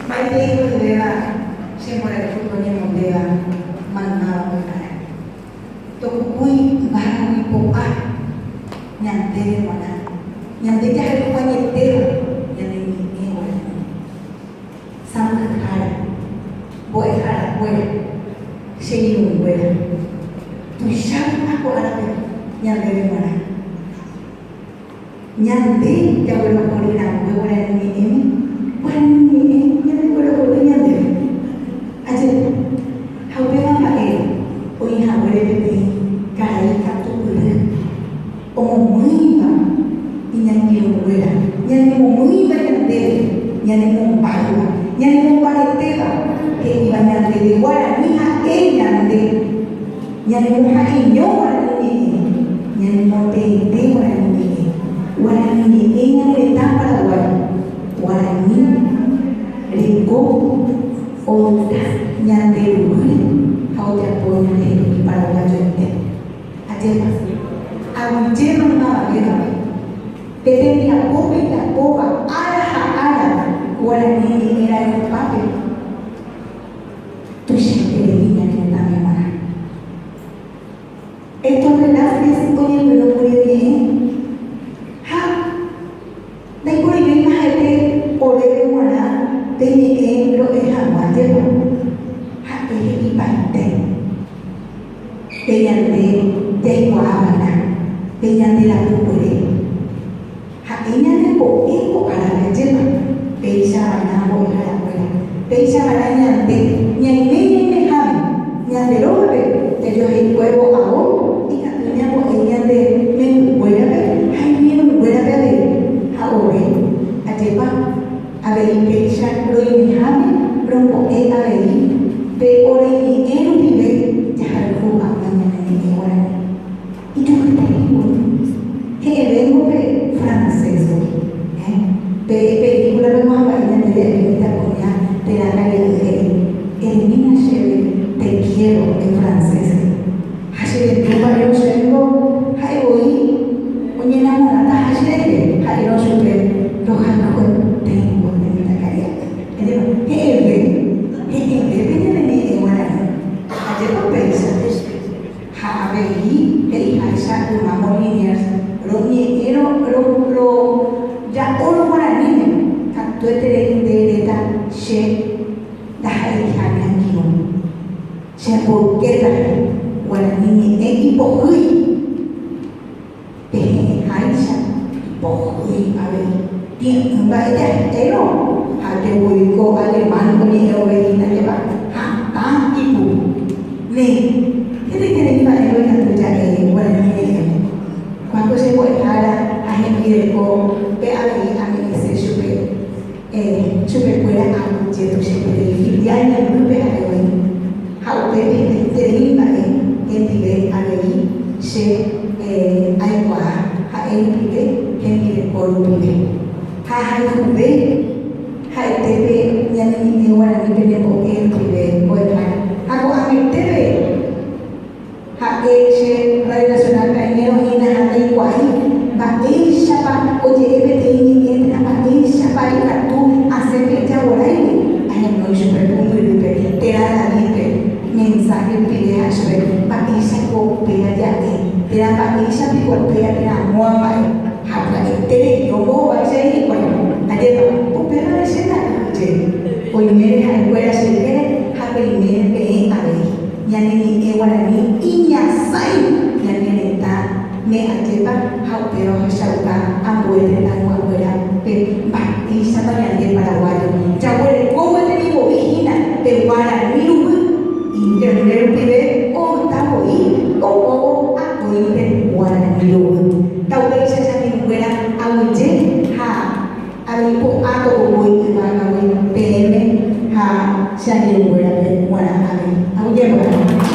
Maitei pyhyvéva che mborayhu oñemondéva maymáva pyharã. Tokukúi yvágagui po'a ñandéve g̃uarã, ñande jahayhu añetéva ñane ñe'ẽ guarani. Sãmbyhyhára, mbo'eharakuéra, che irũnguéra, tuicha vy'a ko árape ñandéve g̃uarã. Ñande jaguerohory rangue guarani ñe'ẽme, guarani ñe'ẽ ñandeguerohory ñandéve. Ajépa. Ha upéva mba'e oĩ haguére peteĩ karai katupyry omomýiva iñangirũnguéra, ñanemomýiva ñandéve, ñanemombáyva, ñanemombaretéva, he'íva ñandéve guarani ha'e ñande. Ñanemoha'eño guarani ñe'ẽ, ñanemoteete guarani ñe'ẽ, guarani ñe'ẽ ñane retã Paraguái, guarani reko oĩta ñande ruguýre ha ojapo ñandehegui paraguayoite. Ajépa, aguyje maymavavévape, pe tembiapo pejapóva ára ha ára guarani ñe'ẽ rayhupápe. Tuichaiterei ñane retãme g̃uarã. Héctor Velázquez oñepyrũkuri oñe'ẽ ha ndaiporivéima ha'ete oréve g̃uarã pe ñe'ẽ ro'e hag̃ua jepa. Ha'e he'ipaite, Pe ñande jaikuaava'erã pe ñande rapykuere. Ha'e ñanembo'e ko árape ajépa, péicha va'erã mbo'eharakuéra, péicha va'erã ñande ñaime ñaimeháme, ñande rógape jajoheikuévo ao ikatu ñambo'e ñande membykuérape ha iñirũnguérape avei, ha ore, ajépa, avei péicha roimeháme rombo'e avei pe ore ñe'ẽ rupive jahayhu hag̃ua ñane ñe'ẽ guarani. Ijopyterei voi. He'ẽvéngo pe francés voi. Eh, pe película-pe moamba'e ñandéve mitãkuña térã karia'y he'i, Eremína chéve te quiero en francés. Ha che rendu mba'érõ chévengo ha'e voi oñenamorátaha cherehe ha'érõ chupe rohayhueténgo nde mitãkaria'y. Ajépa he'ẽve, he'ẽve pe ñane ñe'ẽ guarani. Ajépa upéicha. Ha avei he'iháicha yma Moliniers, roñe'ẽrõ roja'órõ guaraníme, katueterei nde eréta che ndaha'eiha ne angirũ. Che amboykéta guarani ñe'ẽ ipohýi, pehe'ẽháicha ipohýi avei. Tie'ỹ mba'e jahérõ ha jevoi ko alemán oñe'ẽvove hína jeva hatã ipu. Néi, hetaiterei mba'évo ikatu ja'e guarani ñe'ẽme. Kua ko che mbo'ehára ha hembireko pe avei ame'ẽse chupe chupekuéra aguyje tuichaiterei filial ñemýpe ha'e oĩ ha upépe hetaiterei mba'e hendive avei che aikuaa ha'e rupive hembireko rupive. Ha ahayhuve ha'etépe ñane ñe'ẽ guarani penembo'e rupive mbo'ehára. Ha ko'ag̃aitépe ha'e che Radio Nacional kaiméro hína ha ndaikuaái mba'éichapa oje'e peteĩ ñe'ẽ térã mba'éichapa ikatu asẽ pe jaguaráigui ahenói chupe pumbyrýpe térã David-pe. Mensaje rupive ha'e chupe mba'éicha ko péa ja'e térã mba'éicha piko péa térã amóa mba'e ha pya'ete rei ombohovái che hikuái. Ajépa, upévare che ndakyhyje. Oimére ha'ekuéra che ykére ha peimére peẽ avei. Ñane ñe'ẽ guarani iñasãi ñane retã me ajépa ha upéva ohechauka ambue tetãyguakuéra pe mba'éichapa ñande paraguayo jaguereko gueteri voi hína pe guarani ruguy internet rupive oĩta voi ohóvo akóinte guarani ruguy. Taupéicha che amigokuéra aguyje ha avei po'a to'okói yvágagui peẽme ha che angirũnguérape g̃uarã avei. Aguyje porã.